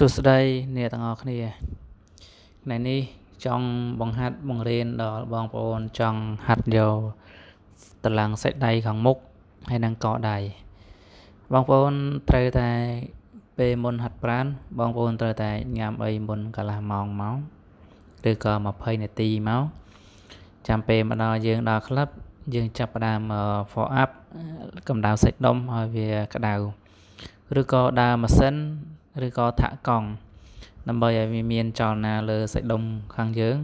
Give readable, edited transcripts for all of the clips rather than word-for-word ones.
សួស្តីអ្នកទាំងអស់គ្នាថ្ងៃនេះចង់បង្ហាត់បង្រៀនដល់បងប្អូនចង់ហាត់យកតឡើងសាច់ដៃខាងមុខហើយនិងកដៃបងប្អូនត្រូវតែពេលមុនហាត់ប្រាណបងប្អូនត្រូវតែញ៉ាំអីមុនកន្លះម៉ោងមកឬក៏20នាទីមកចាំពេលមកដល់យើងដល់ក្លឹបយើងចាប់ផ្ដើម follow up កម្ដៅសាច់ដុំឲ្យវាក្ដៅឬក៏ដើរម៉ាស៊ីនឬក៏ធាក់កង់ដើម្បីឲ្យវាមានចលនាលើសាច់ដុំខាងយើង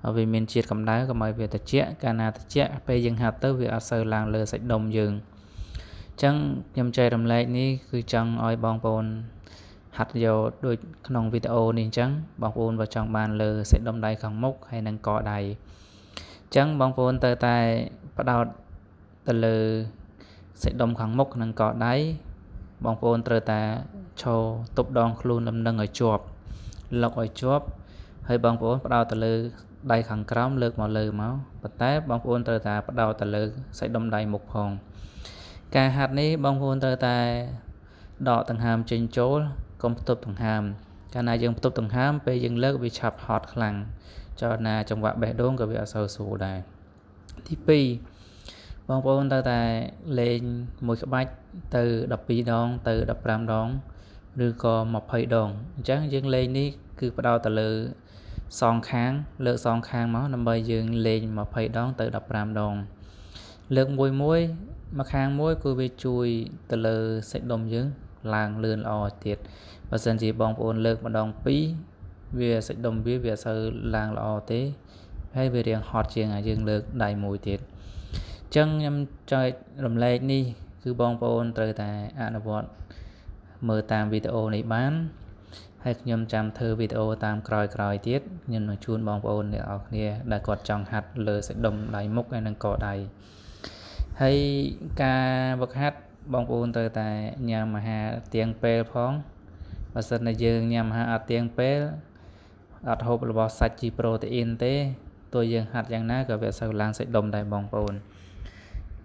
ឲ្យវាមានជាតិកម្ដៅកុំឲ្យវាត្រជាក់កាលណាត្រជាក់ពេលយើងហាត់ទៅវាអត់សូវឡើងលើសាច់ដុំយើងអញ្ចឹងខ្ញុំចែករំលែកនេះគឺចង់ឲ្យបងប្អូនហាត់យកដូចក្នុងវីដេអូនេះអញ្ចឹងបងប្អូនបើចង់បានលើសាច់ដុំដៃខាងមុខហើយនិងកដៃអញ្ចឹងបងប្អូនត្រូវតែផ្ដោតទៅលើសាច់ដុំខាងមុខនិងកដៃបងប្អូនត្រូវតែឈរទប់ដងខ្លួនលំនឹងឲ្យជាប់លុកឲ្យជាប់ហើយបងប្អូនផ្ដោតទៅលើដៃខាងក្រោមលើកមកលើមកប៉ុន្តែបងប្អូនត្រូវតែផ្ដោតទៅលើសាច់ដុំដៃមុខផងការហាត់នេះបងប្អូនត្រូវតែដកដង្ហើមចេញចូលកុំផ្ទប់ដង្ហើមកាលណាយើងផ្ទប់ដង្ហើមពេលយើងលើកវាឆាប់ហត់ខ្លាំងចលនាចង្វាក់បេះដូងក៏វាអត់សូវស្រួលដែរទី2បងប្អូនត្រូវតែលេងមួយក្បាច់ទៅ12ដងទៅ15ដងឬក៏20ដងអញ្ចឹងយើងលេងនេះគឺផ្ដោតទៅលើសងខាងលើកសងខាងមកដើម្បីយើងលេង20ដងទៅ15ដងលើកមួយមួយមួយខាងមួយគឺវាជួយទៅលើសាច់ដុំយើងឡើងលឿនល្អទៀតបើសិនជាបងប្អូនលើកម្ដង2វាសាច់ដុំវាអត់សូវឡើងល្អទេហើយវារៀងហត់ជាងអាយើងលើកដៃមួយទៀតអញ្ចឹងខ្ញុំចែករំលែកនេះគឺបងប្អូនត្រូវតែអនុវត្តមើលតាមវីដេអូនេះបានហើយខ្ញុំចាំធ្វើវីដេអូតាមក្រោយៗទៀតខ្ញុំនឹងជូនបងប្អូនអ្នកនរគ្នាដែលគាត់ចង់ហាត់លើសាច់ដុំដៃមុខហើយនិងកដៃហើយការវឹកហាត់បងប្អូនត្រូវតែញ៉ាំអាហារទៀងពេលផងបើសិនតែយើងញ៉ាំអាហារអត់ទៀងពេលអត់ហូបរបស់សាច់ជាប្រូតេអ៊ីនទេទោះយើងហាត់យ៉ាងណាក៏វាអត់សូវឡើងសាច់ដុំដែរបងប្អូន